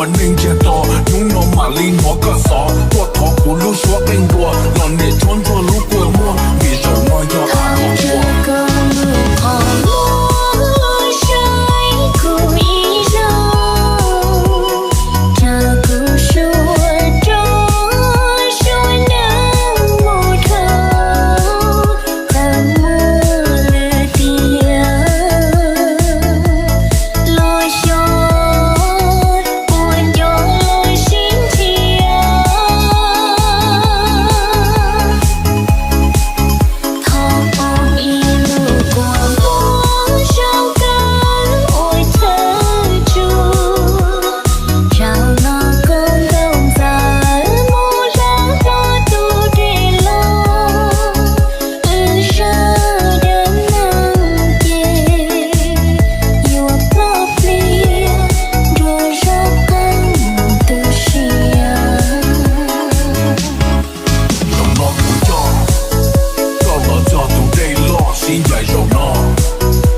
Ua neej ntsiag to, hnub no mam li hnov koj xov, tuaj thov kuv lub suab qeej npua, los niam tshuab ntsuag lub kua muag, vim zaum no yog a ua. Txawm muaj lwm tiam los xyov puas nco lawv sib nrhiav. Thov pub ib lub kua muag zoo kawg ua chaw tsuag. Zaum no koj ntaus ntxawm mus hla hlo tus dej los. Wb sawv daws neeg ces yuav ploj pliag nrog zaj qeej tu siab. Zaum no kuv coj koj los txog tus dej loj sib ncaim zaum no.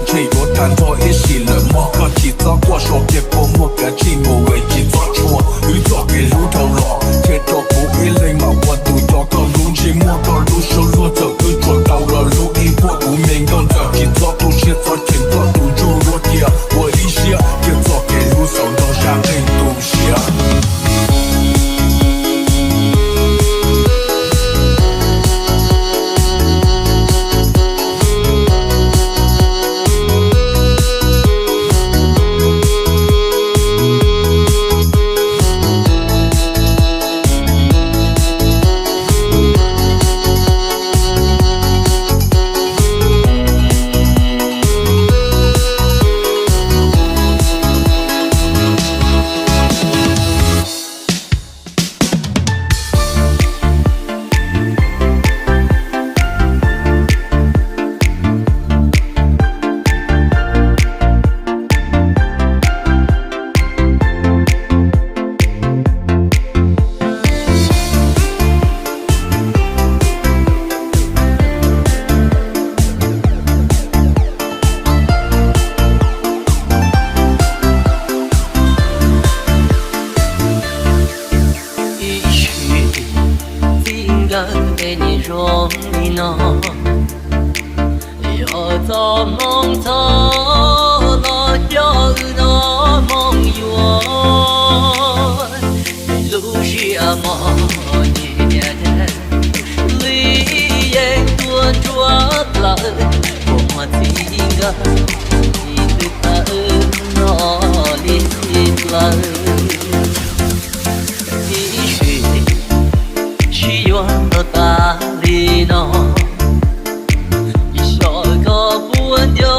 Ntshe yuav tag nrho ib sim lawm mog, koj tsis txhob quaj, sau kiag kua muag kav tsij mus es tsis txhob tshua. Wb txoj kev hlub dhau los, qhia rau kuv ib leeg mam ua tus coj koj lub ntsej muag, koj lub suab luag, txawm twb tsuas tau los lub ib puag. Kuv me nkauj ntxawm, tsis txhob tu siab, txhob cheem koj tus ntsuj duab, cia ua ib siab, cia txoj kev hlub xaus nrog zaj qeej tu siab. Ib sim txij nkawm tej niaj zoo li no, yog txoj hmoo txhob los coj wb noj hmoo yuav. Lub siab mos nyias li yeej tuaj nruab plaws, kua muag txij nkawm li twb tawm no li txij plaws. Ib sim sib yuav tau tas li no, xyov koj puas nco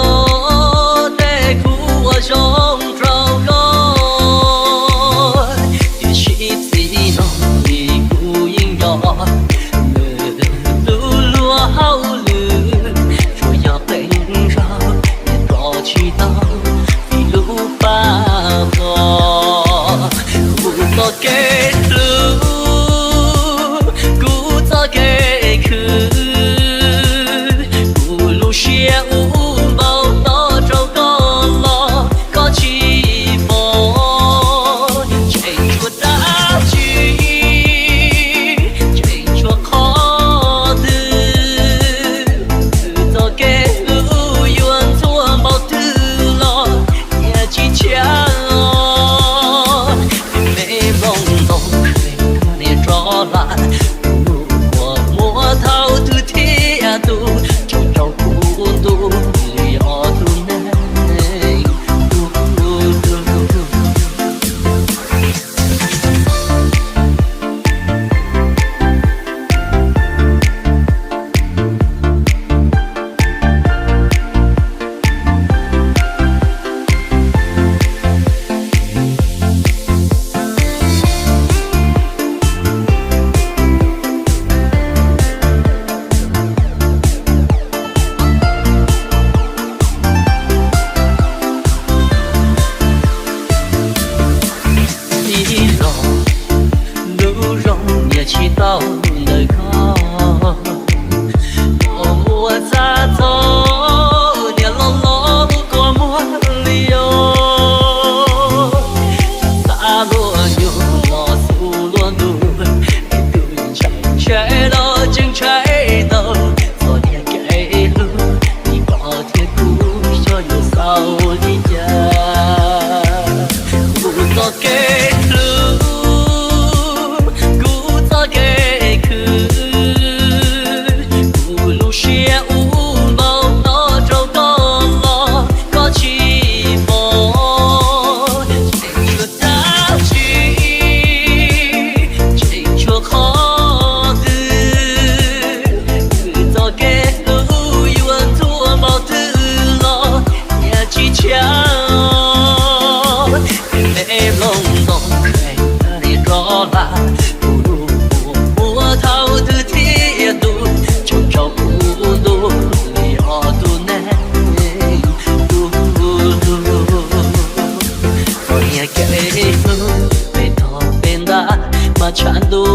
Ua thauj twg thiaj tu, tsaug rau kuv ntuj li ob tug neeg tus hlub. Txom nyem kev hlub pem tog pem ntag, mas tshav ntuj